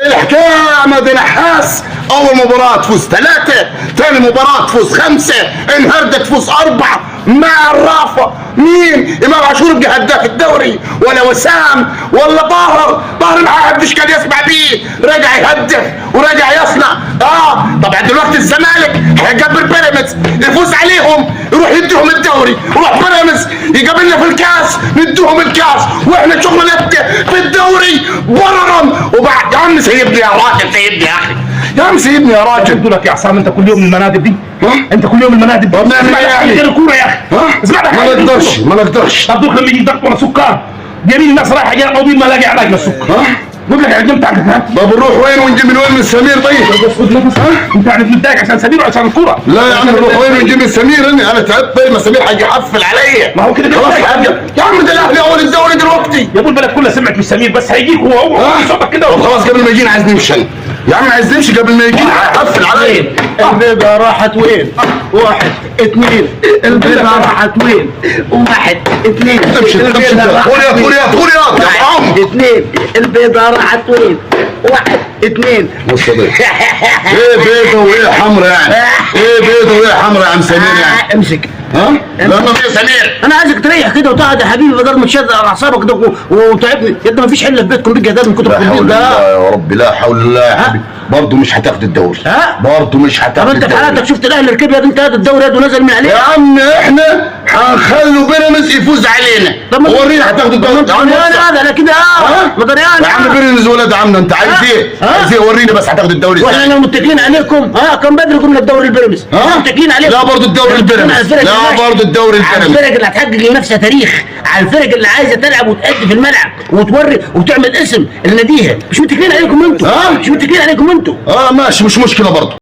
الحكاية يا عماد نحاس، اول مباراة تفوز 3، ثاني مباراة تفوز 5، النهارده تفوز 4 مع الرافة. مين؟ امام عاشور بقى هداف الدوري، ولا وسام، ولا طاهر؟ طاهر ما حدش كان يسمع بيه، رجع يهدف ورجع يصنع. طبعا دلوقتي الزمالك هيقابل بيراميدز، يفوز عليهم يروح يديهم الدوري، يروح بيراميدز يقابلنا في الكاس نديهم الكاس، واحنا شغلنا في الدوري بررم. وبعد يا عم سيبني يا راجل، سيبني يا اخي، يا عم سيبني يا راجل. قلت لك يا عصام انت كل يوم المنادب دي، ها؟ انت كل يوم المنادب. طب نعمل ايه يعني؟ غير الكورة يا اخي. ها؟ اسمع لك ما نقدرش، ما نقدرش. طب دوك لما يجي ضغط ولا سكر، جميل الناس رايحة جاية قومين ما لاقي علاج للسكر. ها؟ قلت لك عندهم تعرف. طب نروح وين ونجيب من وين من سمير؟ طيب بس خد نفس، انت يعني متضايق عشان سمير وعشان الكورة؟ لا يا عم نروح وين ونجيب من سمير؟ انا تعبت. طيب ما سمير حيجي يحفل عليا. ما هو كده خلاص كده. حاجة. يا عم ده الاهلي اول الدوري دلوقتي. يا ابو البلد كلها سمعت من سمير، بس هيجيك هو هو ها؟ صوتك كده. طب خلاص قبل ما يجينا عايز نمشي أنا. يا عم عايز نمشي قبل ما يجينا هيحفل عليا. البيضة راحت وين؟ 1 2 البيضة راحت وين؟ 1 2 امشي امشي، قول يا قول يا قول يا يا عم. 2 البيضة راحت وين؟ 1 2 بص ده ايه بيضة وايه حمرا يعني؟ ايه بيضة وايه حمرا يا عم سمير يعني؟ امسك. ها؟ لا ما في سمير. انا عايزك تريح كده وتقعد يا حبيبي، بدل ما تشد على اعصابك ده وتعبني. يا انت ما فيش حله في بيتكم بيجي ده من كتر لا حول الكمبيوتر الله ده. يا رب، لا حول الله يا حبيبي. برضه مش هتاخد الدوري. ها؟ برضه مش طب هتاخد انت في الدوري. حالتك شفت الاهلي ركب يا انت هذا الدوري ده ونزل من عليه. يا عم احنا هنخلوا بيراميدز يفوز علينا. طب ما- ورينا هتاخد الدوري. ما دريان هذا لا كده. ها؟ ما دريان. يا عم بيراميدز ولاد عمنا، انت عايز ايه؟ ها؟ عايز ايه؟ وريني بس هتاخد الدوري واحنا ازاي؟ لو متكلين عليكم كان بدري قلنا الدوري البيراميدز. ها؟ متكلين عليكم. لا برضه الدوري البيراميدز. على الفرق لا اللي ماشية. برضه الدوري على البيراميدز. الفرق اللي هتحقق لنفسها تاريخ، على الفرق اللي عايزه تلعب وتأدي في الملعب وتوري وتعمل اسم لناديها. مش متكلين عليكم انتوا. ها؟ مش متكلين عليكم انتوا. ماشي، مش مشكلة برضه.